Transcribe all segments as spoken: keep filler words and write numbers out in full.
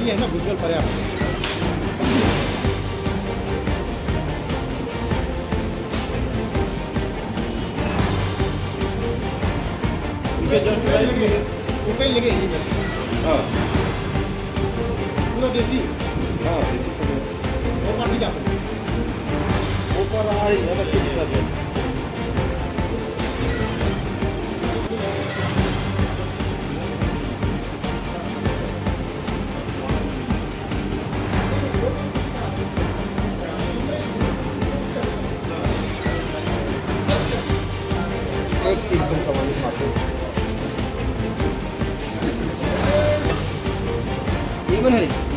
ये है ना, visual पर्याप्त। इसे just rice में ऊपर लगे ही। हाँ। पूरा देसी। हाँ, देसी सब है। वो काफी जाता है। ऊपर आ रही है ना, कितना है? एकदम सामान खाते। ये बन है।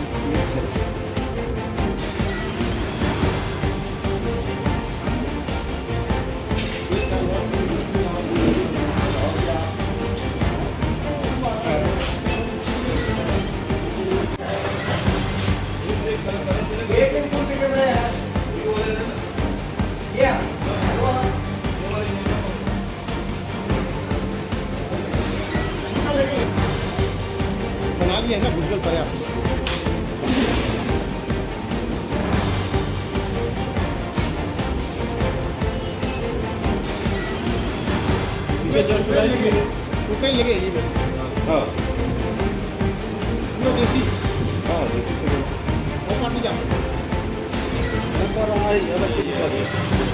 बना लिया है ना, visual पर्याप्त। इसे just rice में ऊपर लगे ही। हाँ। पूरा देसी। हाँ, देसी सब है। वो काफी जाता है। ऊपर आ रही है, अलग से दिखा दे।